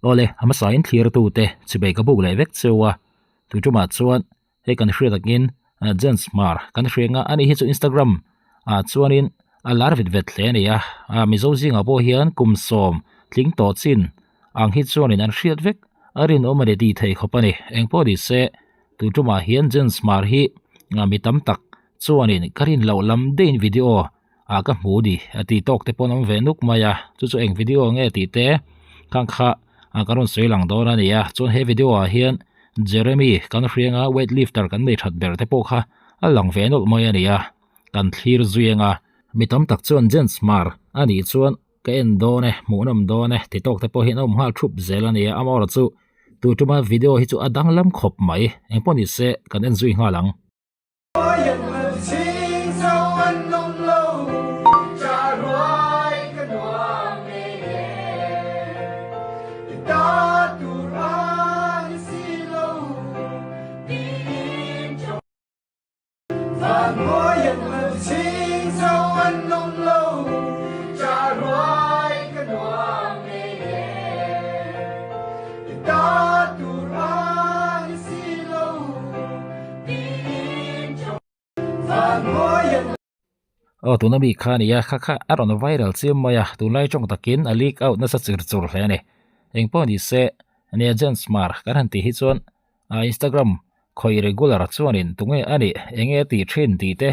Awle, a hmasain thlirtute chibei ka buk leh vek cheu a, tui tumah chuan hei kan hriat angin Jens Hmar kan hria nga ani hi chu Instagram ah chuanin a lar vet vet hle a ni a, Mizo zingah pawh hian kum sawm tling tawh chin ang hi chuanin an hriat vek a rinawm a ni tih theih khawp a ni. Engpawh ni se tui tumah hian Jens Hmar hi mi tam tak chuanin ka rin loh lam deihin video ah ka hmu ni a tih tawk te pawh an awm ve nuk mai a chu chu eng video nge tih te khang kha ah kan rawn sawi lang dawn a ni a chuan he video ah hian Jeremy kan hrianga weight lifter kan nei that ber te pawh kha a lang ve nawlh mai a ni a kan thlir zui ang a mi tam tak chuan Jens Hmar a nih chuan ka en dawn e hmuhnawm dawn e ti tawk te pawh hian a awm nghal thup zel a ni a amaherawhchu tu tuma video hi chu a danglam khawp mai engpawh ni se kan en zui nghal ang. Aw tuna mi kha a ni a, kha kha a rawn viral chiam mai a, tunlai tawng takin a leak out nasa chur chur hle a ni. Engpawh ni se, nia Jens Hmar kan han tih hi chuan a Instagram khawi regular chuanin tunge a nih, enge a tih thin tih te,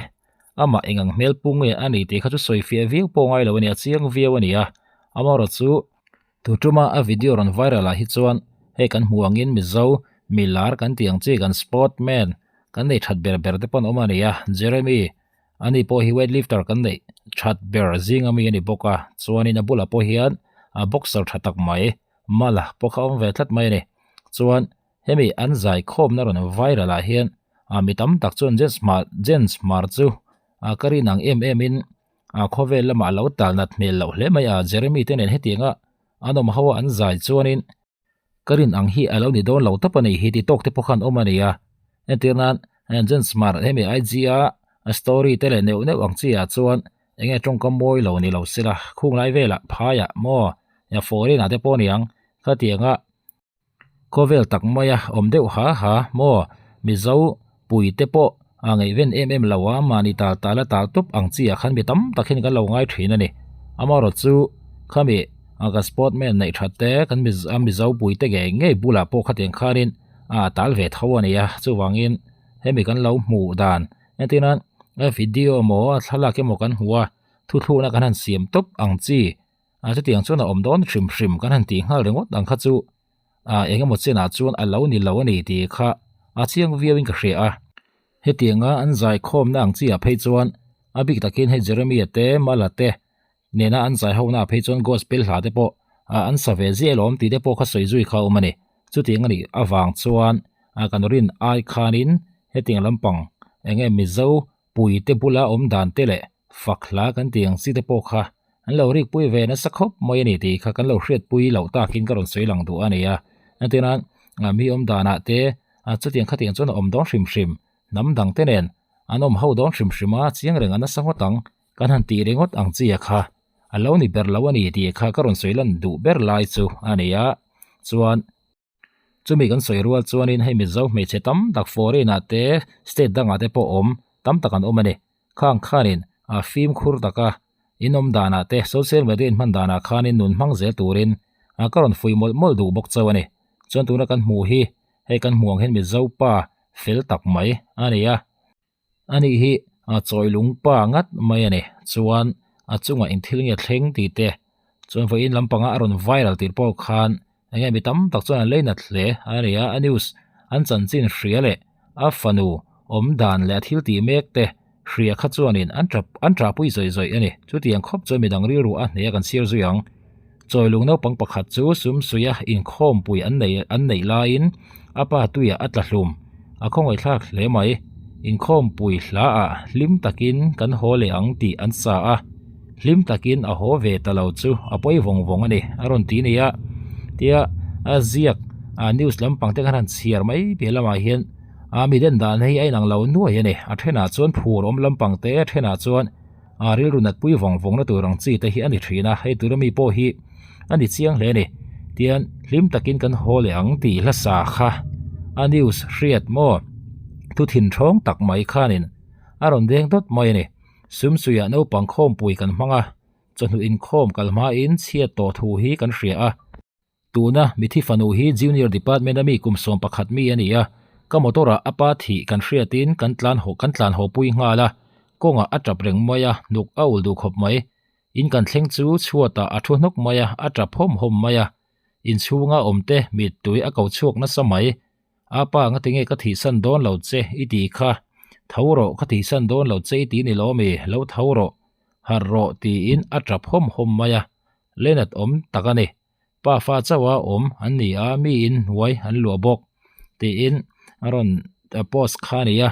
amah eng ang hmel pung nge a ni tih kha chu sawi fiah viau pawh ngai lo a ni, a chiang viau a ni a. Amaherawhchu Tu tuma a video rawn viral ah hi chuan hei kan hmuh angin Mizo mi lar kan tih ang chi kan sport man kan nei that ber ber te pawh an awm a ni a, Jeremy ani pawh hi weight lifter kan neih that ber zing ami a ni bawk a, chuanin a bulah pawh hian a boxer tha tak mai Mala pawh kha a awm ve tlat mai a ni. Chuan hemi an zaikhawmna rawn viral ah hian mi tam tak chuan Jens Hmar Jens Hmar chu ka rin ang em em in A khawvel lamah a lo tal nat hmel loh hle mai a, Jeremy te nen hetianga an awm ho a an zai chuanin ka rin ang hi a lo ni dawn lo tawp a ni hi ti tawk te pawh khan awm a ni a. Entir nan Jen Smart hemi IG a a story te leh neuh neuh ang chi ah chuan enge tawngkam mawi lo ni lo sela khung lai velah phaiah maw foreign ah te pawh niang khatianga Khawvel tak maia awm deuh ha ha maw? Mizo pui te pawh a ngaihven em em lo a, mahni tal tal a tal tawp ang chi ah khan mi tam tak hian kan lo ngai thin a ni. Amaherawh chu khami ka sportman neih that te kan a Mizo pui te ngei ngei bulah pawh khatiang khanin a tal ve tho a ni a, chuvangin hemi kan lo hmuh dan entirna video emaw thlalak emaw kan hmu a, thuthlukna kan han siam tawp ang chi. A chutiang chuan a awm dawn hrim hrim kan han tih nghal ringawt ang kha chu a eng emaw chenah chuan a lo ni lo a ni tih kha a chiang viauin ka hria a. Hetianga an zaikhawmna ang chiah phei chuan a bik takin hei Jeremia te Mala te nena an zaihonaah phei chuan gospel hla te pawh an sa ve ziah alawm tih te pawh kha sawi zui kha a awm a ni. Chutiang a nih avang chuan kan rin ai khanin hetiang lampang eng nge Mizo pui te bula awm dan te leh fak hla kan tih ang chi te pawh kha an lo rik pui ve nasa khawp mai a ni tih kha kan lo hriat pui loh takin ka rawn sawi lang duh a ni a. Entirna mi awm danah te chutiang khatiang chuan a awm dawn hrim hrim hnam dang te nen an awm ho dawn hrim hrim a chiang reng a nasa ngawt ang kan han tih ringawt ang chi a kha a lo ni ber lo a ni tih kha ka rawn sawi lan duh ber lai chu a ni a. Chuan. Chumi kan sawi rual chuanin hei Mizo hmeichhe tam tak foreign ah te state dangah te pawh awm tam tak an awm a ni. Khang khanin a fimkhur taka in awm danah te social media in hman danah khanin nun hmang zel turin a ka rawn fui mawlh mawlh duh bawk chauh a ni. Chuan tuna kan hmuh hi hei kan hmuh ang hian Mizo pa fel tak mai a ni a. Ani hi a chawi lung pa ngat mai a ni. Chuan a chungah eng thil nge thleng tih te chuan vawiin lampanga a rawn viral tir pawh khan eng nge mi tam tak chuan an lei nat hle a ni a. A news an chanchin hria leh a fanu awm dan leh a thil tih mek te hria kha chuanin an tap an ṭahpui zawih zawih a ni. Chutiang khawp chuan midang rilru a hneh a kan chhiar zui ang. Chawi lung naupang pakhat chu sumsuia inkhawmpui an nei an neih laiin a pa tuiah a tla hlum. A khawngaihthlak hle mai. Inkhawmpui hlaah hlim takin kan haw leh ang tih an sa a. Hlim takin a haw ve ta lo chu a pawi vawng vawng a ni a rawn ti nia. Tia a ziak a news lampang te khan han chhiar mai piah lamah hian a mi den dan hi a inang lo nuai a ni. A thenah chuan phur awm lampang te a thenah chuan a rilru natpui vawng vawngna tur ang chi te hi a ni thin a, hei tura mi pawh hi a ni chiang hle a ni. Tian Hlim takin kan haw leh ang tih hla sa kha a news hriat maw? Thu thin thawng tak mai khanin a rawn deng dawt mai a ni. Sumsuiah naupang khawmpui kan hmang a, chawhnu inkhawm kal hmain chhiat tawh thu hi kan hria a. Tuna mithi fanu hi Junior Department a mi kum 11 mi a ni a, ka motor ah a pa thih kan hriatin kan tlan haw kan tlan haw pui nghal a, kawngah a tap reng mai a, hnuk a ul duh khawp mai. In kan thleng chu chhuatah a thu hnawk mai a, a tap hawm hawm mai a. Inchhunga awmte mittui a ko chhuak nasa mai. A pa ngatinge ka thihsan dawn lo che i tih kha, tho rawh ka thihsan dawn lo che i ti ni lawm i, lo tho rawh, harh rawh tiin a tap hawm hawm mai a, Leonard awm tak a ni. Pa fa chauha awm an ni a, miin hnuai an luah bawk tiin a rawn post kha a ni a,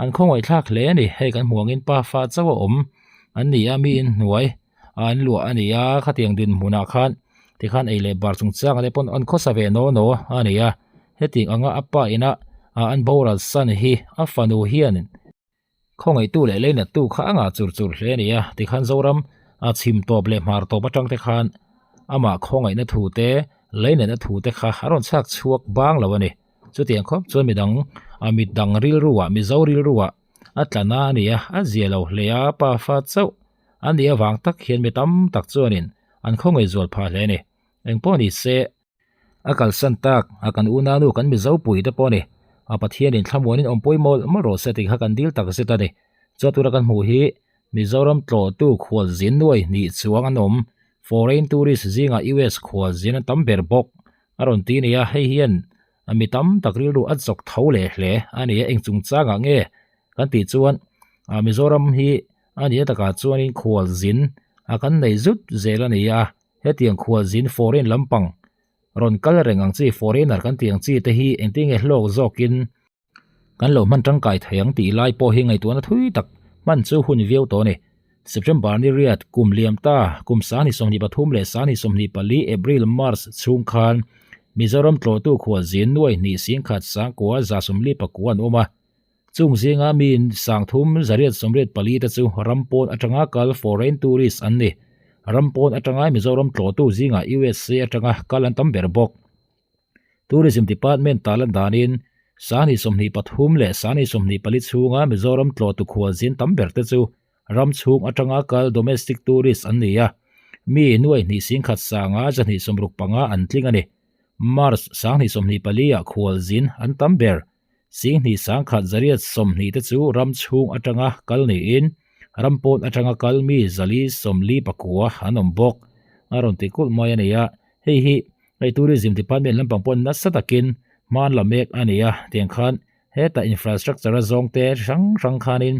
an khawngaihthlak hle a ni, hei kan hmuh angin pa fa chauha awm an ni a, miin hnuai an luah a ni a, khatiang dinhmunah khan tikhan ei leh bar chungchang te pawn an khawsa ve naw naw a ni a, hetiang anga a pa ina an boral san hi a fanu hian khawngaihtu leh leinattu kha a ngah chur chur hle a ni a, tikhan Zoram a chhim tawp leh hmar tawp atang te khan amah khawngaihna thu te leinatna thu te kha a rawn chhak chhuak bang lo a ni, chutiang khawp chuan midang mit dang rilruah Mizo rilruah a tla na a ni a, a zia lo hle a, pa fa chauh. A nih avang tak hian mi tam tak chuanin an khawngaih zual phah hle a ni. Engpawh ni se, a kalsan tak a kan unanu kan Mizo pui te pawh a ni. A Pathianin thlamuanin awm pawimawlh mawlh rawh se tih kha kan dil tak zet a ni. Chuan tuna kan hmuh hi Mizoram tlawhtu khualzin nuai hnih chuang an awm. Foreign tourist zingah US khualzin an tam ber bawk a rawn ti a ni a, hei hian mi tam tak rilru a chawk tho leh hle a ni a, eng chungchangah nge kan tih chuan Mizoram hi A nia takah chuanin khualzin a kan nei zut zel a ni a, hetiang khualzin foreign lampang rawn kal reng ang chi foreigner kan tih ang chi te hi engtin nge hlawk zawkin kan lo hman tangkai thei ang tih lai pawh hi ngaihtuahna thui tak hman chu hun viau tawh a ni. September ni riat kum liam ta kum 2023 leh 2024 April March chhung khan Mizoram tlawhtu khualzin nuai hnih singkhat sangkua 149 an awm a, Chung zinga mi 30 884 te chu ram pawn atanga kal foreign tourist an ni. Ram pawn atanga Mizoram tlawhtu zingah USA atanga kal an tam ber bawk. Tourism Department talan danin 2023 leh 2024 chhunga Mizoram tlawhtu khualzin tam ber te chu ram chhung atanga kal domestic tourist an ni a, mi nuai hnih singkhat sanga 265 an tling a ni. March 2024 ah khualzin an tam ber. Singhnih sangkhat zariat 20 te chu ram chhung atanga kal niin ram pawn atanga kal mi 449 an awm bawk. A rawn ti kulh mai a ni a, hei hi hei Tourism Department lampang pawh nasa takin hman la mek a ni a, tiang khan heta infrastructure a zawng te hrang hrang khanin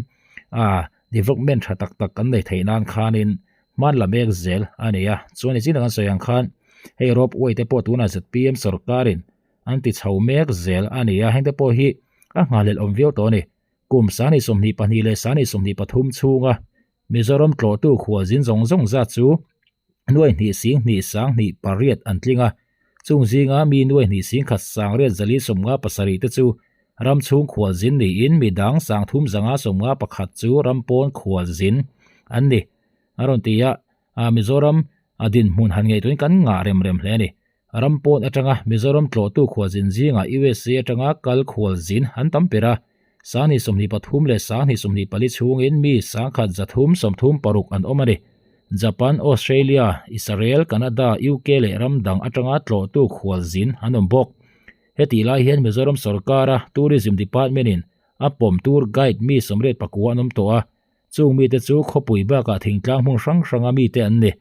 ah development tha tak tak kan nei theih nan khanin hman la mek zel a ni a. Chuan i chin ang an sawi ang khan hei rope way te pawh tunah zpm sorkarin an ti chho mek zel a ni a, hengte pawh hi a nghahlelh awm viau tawh a ni. Kum 2022 leh 2023 chhunga Mizoram tlawhtu khualzin zawng zawng zat chu nuai hnih sing hnih sang hnih pariat an tling a, chung zinga mi nuai hnih sing khat sang riat zali 57 te chu ram chhung khualzin niin mi dang 351 chu ram pawn khualzin an ni a rawn ti a, Mizoram a dinhmun han ngaihtuahin kan ngah rem rem hle a ni. Ram pawn atanga Mizoram tlawhtu khualzin zingah USA atanga kal khualzin an tam ber a, 2023 leh 2024 chhungin mi 1,336 an awm a ni. Japan, Australia, Israel, Canada, UK leh ram dang atanga tlawhtu khualzin an awm bawk. Hetih lai hian Mizoram sorkara Tourism Department-in a pawm tour guide mi 89 an awm tawh a, Chung mite chu khawpui bakah thingtlang hmun hrang hranga mite an ni.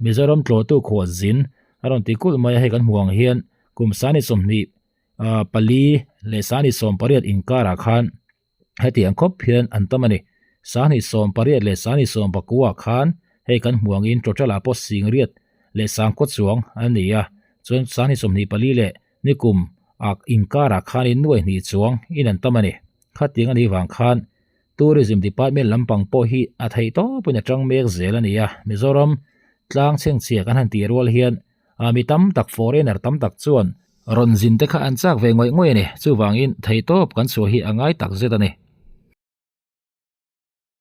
Mizoram tlawhtu khualzin a rawn ti kulh mai a, hei kan hmuh ang hian kum 24 leh 28 inkarah khan hetiang khawp hian an tam a ni. 28 leh 29 ah khan hei kan hmuh angin total ah pawh singriat leh sangkaw chuang an ni a, chuan 24 leh nikum ah inkarah khanin nuai hnih chuang in an tam a ni. Khatiang a nih vang khan Tourism Department lampang pawh hi a theih tawpin a tang mek zel a ni a, Mizoram tlang chhengchhia kan han tih rual hian mi tam tak foreigner tam tak chuan rawn zin te kha an chak ve ngawih ngawih a ni, chuvangin theih tawp kan chhuah hi a ngai tak zet a ni.